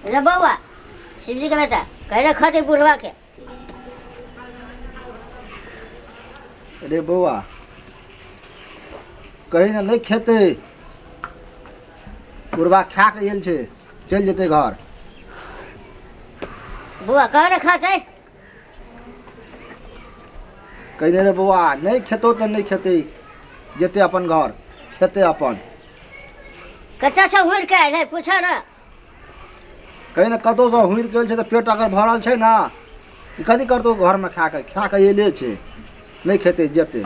रे बौआ शिवजी के बेटा कह रे खटे बुढ़वा के। रे बौआ कहीं ना नहीं खेते, बुढ़वा खा के आयल छै, चलि जेतै घर। बौआ कह रे खाते। कहि रे बौआ नहीं खेतो तऽ नहीं खेतै, जेतै अपन घर खेतै अपन। कतऽ से हुर के आयल है पूछो ना। कहीं ने कतौसँ हुरि गेल छै तऽ पेट अगर भरल छै ने, ई कथी करतौ घरमे खा कऽ? खा कऽ अयले छै, नहि खेतै जेतै।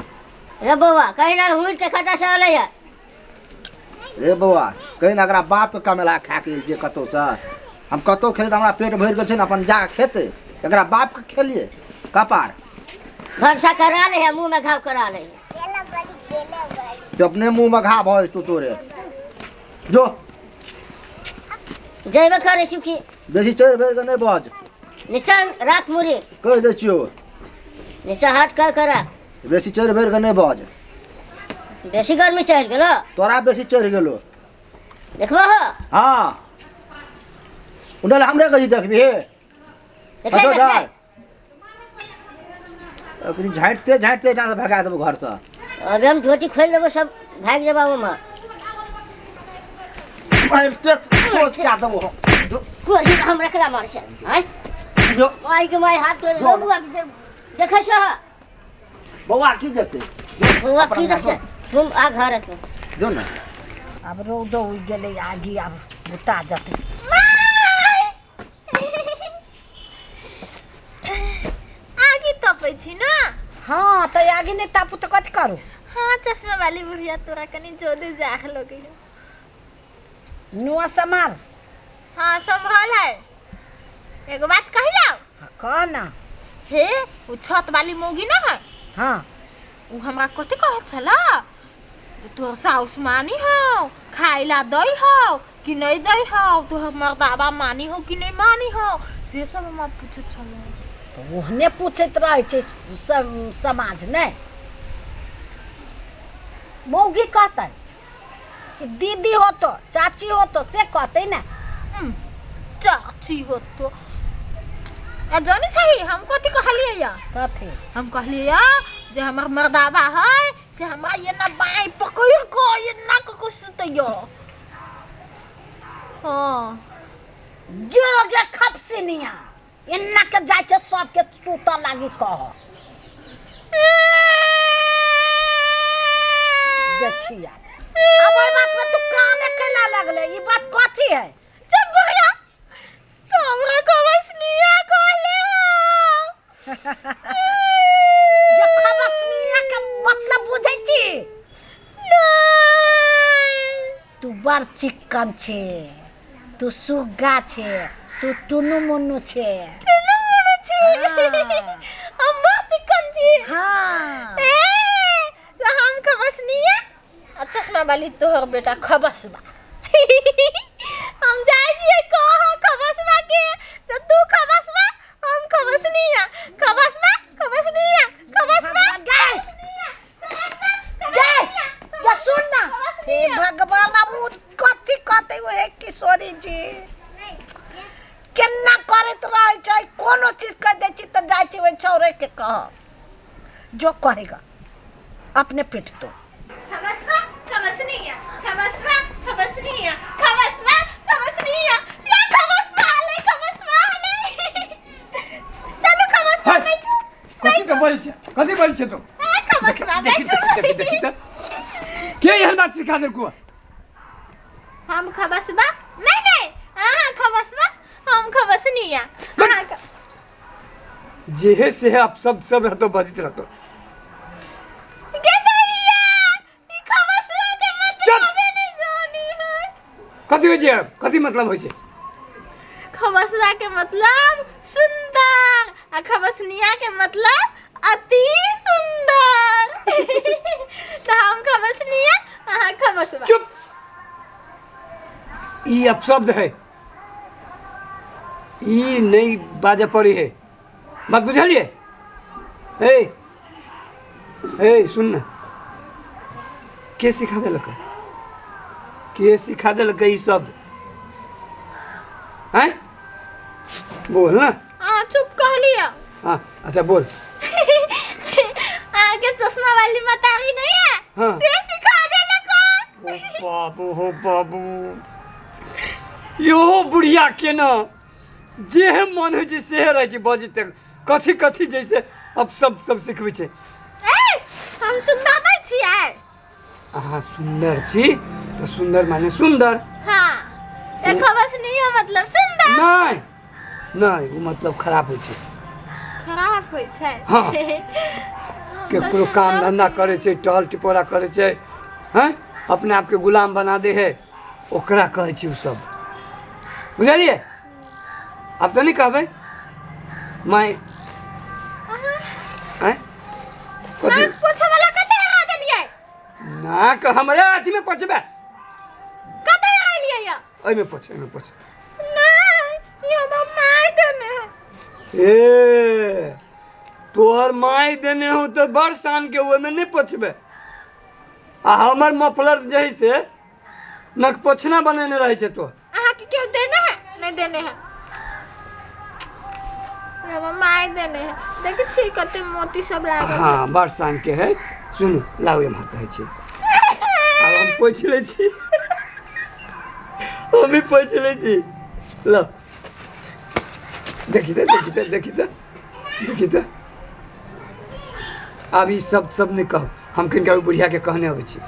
रे बौआ कहीं ना हुर के कतऽ से अलै है? रे बौआ कहीं ने एकरा बापके कमेला खा कऽ जे कतौसँ हम कतौ खेलै तऽ हमरा पेट भरि गेल छै ने, अपन जा कऽ खेतै। एकरा बापके खेलियै कपार। भरसा करा ले है, मुँह में घाव करा ले है। तो अपने मुँह में घाव भऽ जेतौ तोरे। जो जयबे करै छी की? बेसी चढ़ि भरि कऽ नहि बज। नीचा राख मुड़ी। कहि दै छियौ। नीचा हाथ कर कर राख। बेसी चढ़ि भरि कऽ नहि बज। बेसी गर्मी चढ़ि गेलो। तोरा बेसी चढ़ि गेलो। देखबो हो? हाँ। उन्हें हमरे कही देखबी हे। देखै हटो देखै। डाल। अखनी झाँटिते झाँटिते एहिठामसँ भगा देबो घरसँ। अभी हम धोती खोलि देबो सब भागि जेबा ओमे। मारिते सोच कए देबो हम। जो। कोसी हम रखला मार से आय। जो। माय के माय हाथ तोड़ जो। बबुआ देखै छ? बौआ की देखतै? बौआ की देखतै? तुम आ घर के। जो ना। आब रौदो उगि गेलै, आगी आब बुता जेतै। आगी तपै छी ना? हाँ तऽ आगी नहि तापू तऽ कथी करू? हाँ चश्मा वाली बुढ़िया तोरा कनी जोदे जाह लगै। नुआ समार। हाँ संभल है। एगो बात कहियो? हाँ, कह ना। हे उ छत वाली मौगी ना है? हाँ। उ हमरा कथी कहत छला? तोहर साउस मानी हो खाइला दै हो कि नहीं दै हो, तोहर मर्दाबा मानी हो कि नहीं मानी हो, से सब हमरा पूछत छलो। तऽ ओहने पूछैत रहै छै समाज ने। मौगी कहतै कि दीदी हो तो चाची हो तो से कहतै ने। चाची हो तो आ जानी छही हम कथी कहलियै या? कथी? हम कहलियै या जे हमर मर्दाबा है से हमरा एना बाँहि पकड़ि कऽ एना कऽ कऽ सुतैया। हाँ। जो गे खपसिनिया एना के जाइ छै सबके सुतऽ लागी कह। देखिया अब ओहि बात में तू काने कैला लगले, ई बात कथी है? चुप बुढ़िया, तो हमरा खबसनिया कहले हो। जे खबसनिया के मतलब बुझै छी? नहीं। तू बड़ चिक्कन छे, तू सुग्गा छे, तू टुनु मुनु छे। टुनु मुनु छी? हाँ। हम बड़ चिक्कन छी। हाँ। ए, तो हम खबसनिया आ चश्मा वाली तोहर बेटा खबसबा। हम जाइ छियै कह खबसबा के, तो तू खबसबा हम खबसनिया, खबसबा खबसनिया, खबसबा गे गे गे सुन ना, हे भगवान अब उ कथी कहतै ओहे किशोरी जी केना करैत रहै छै, कोनो चीज कहि दै छी तऽ जाइ छी ओहि छौड़े के कह, जो कहेगा अपने पीट तो। खबसबा खबसनिया, खबसबा खबसनिया, खबसबा खबसनिया, या खबसबा ले, खबसबा ले, चलू खबसबा। हे, कथी के बोल छै? कथी बोल छै तू? ए, खबसबा। देखी देखी देखी देखी तऽ के एहन बात सिखा देलकौ? हम खबसबा नहीं नहीं, अहाँ खबसबा हम खबसनिया, अहाँ जेहे सेहे आप सब सब रहतो बजैत रहतो। गे दैया, ई खबसबा के मतलब चुप। नहीं जानी है। कथी होइ छै? कथी मतलब होइ छै? खबसबा के मतलब सुंदर आ खबसनिया के मतलब अति सुंदर। तो हम खबसनिया अहाँ खबसबा। चुप, ई अपशब्द है, ई नहीं बाजे पड़ी है, बात बुझलिए? ए ए सुन ना, के सिखा देलक? के सिखा देलक ई शब्द? हैं? बोल ना। अहाँ चुप कहलियै। हाँ अच्छा बोल। अहाँके चश्मा वाली मतारी नहीं है? हाँ। से सिखा देलक। ओ बाबू हो बाबू, यो बुढ़िया के ना जेहे मन होइ छै सेहे रहै छै बजैत, कथी कथी जैसे अब सब सब सिखबै छै। ए, हम सुन्दर नहीं छियै। अहाँ सुन्दर छी तऽ सुन्दर माने सुन्दर। हाँ, खबस नहीं हो मतलब सुन्दर। नहीं नहीं, ओ मतलब खराब होइ छै। खराब होइ छै? हाँ। केकरो काम धंधा करै छै, टहल टिपोरा करै छै, हैं, अपने आपके गुलाम बना दे है, ओकरा कहै छै ओ सब, बुझलियै? आब तऽ नहि कहबै माय। आँय कथी पोछे वाला कते हरा देलियै? ना क हमरे अथीमे पोछबै। कते हरा या? एहिमे पोछ, एहिमे पोछ। नहीं, ई हमर माय देने है। ए तोहर माय देने हो तऽ बड़ शान के, ओहिमे नहि पोछबै। आ हमर मफलर जे है से नक पोछना बनेने रहै छै तोहर। अहाँके केओ देने है? नहीं देने है, हमर माय देने है। देखै छी कते मोती सब लागल। हाँ बड़ शान के है। सुनू लाउ एम्हर कहै छी, आब हम पोछि लै छी, हम भी पोछि लै छी। ल देखी तऽ, देखी तऽ, देखी तऽ, देखी तऽ। आब ई सब सब नहि कहब, हम किनका बुढ़िया के कहने अबै छी,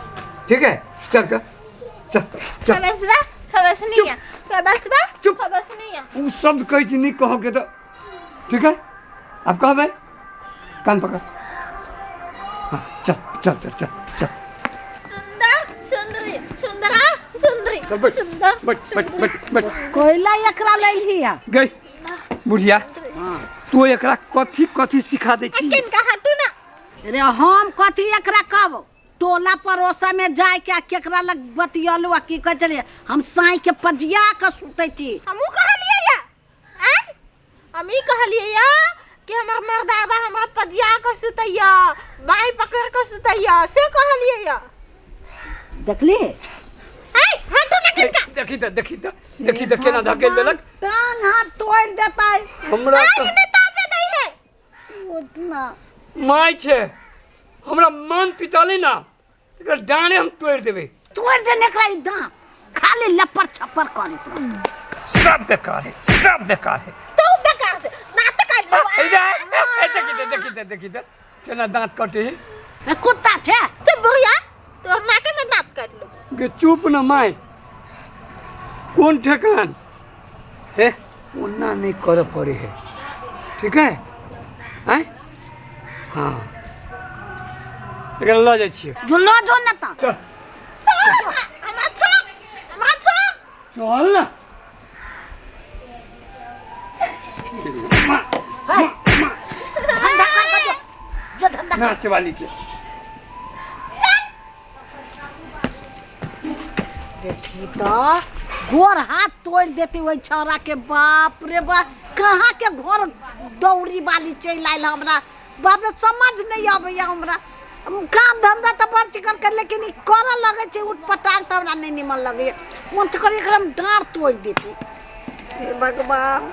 ठीक है? चल तऽ चल चल। खबसबा खबस नहीं है, खबसबा चुप। खबस नहीं है। ओ शब्द कहै छी नहि कहके तऽ ठीक है? आब कहबै कान पकड़। हाँ चल चल चल चल चल। सुंदर सुंदरी सुंदरा सुंदरी चल बैठ सुंदर बैठ बैठ बैठ बैठ। कोयला एकरा लैलही है गई बुढ़िया, तू एकरा कथी कथी सिखा दै छी? किनका हटू ना। रे हम कथी एकरा कहब? टोला पड़ोसा में जाय के केकरा लग बतियलू आ की कहै छलियै, हम साँइ के पजिया के सुतै छी। हमहूँ कहलियै या, आँय? हम ई कहलियै या कि हमर मर्दाबा हमरा पजिया के सुतैया, बाँहि पकड़ के सुतैया, से कहलियै या। देखली? आँय, हटू ना किनका। देखी तऽ, देखी तऽ, देखी तऽ केना धकेल देलक। टांग हाथ तोड़ि देतै हमरा आँय तऽ नहि तापे दै है। उतना माय छै, हमरा मन पितले ना, एकर डाँड़े हम तोड़ि देबै। तोड़ि देने एकरा ई दाँत, खाली लप्पर छप्पर करैत रहत। सब बेकार है, सब बेकार है। तू बेकार से दाँत काटि लेबो। देखी तऽ, देखी तऽ, देखी तऽ केना दाँत कटे है। ए, कुत्ता छै। चुप बुढ़िया, तोहर नाके में दाँत काटि लेबो। गे चुप न माय, कोन ठेकान हे, ओना नहीं करे पड़े है, ठीक है? आँय हाँ एकरा लऽ जाइ छियै। जो लऽ जो ने तऽ। चल छोड़ हमरा, छोड़ हमरा, छोड़। चल ना। धंधा कर के जो, जो धंधा नाच वाली के देखी तऽ गोर हाथ तोड़ि देते ओहि छौड़ा के। बाप रे बाप, कहाँ के घर दौड़ी वाली चलि आयल हमरा। बाप रे समझ नहीं अबैया हमरा। काम धंधा तऽ बड़ चिकन कर, लेकिन ई करऽ लगै छै उठ पटांग तऽ हमरा नहि निमन लगैया। मन छै एकरा हम डाँड़ तोड़ि देती। हे भगवान।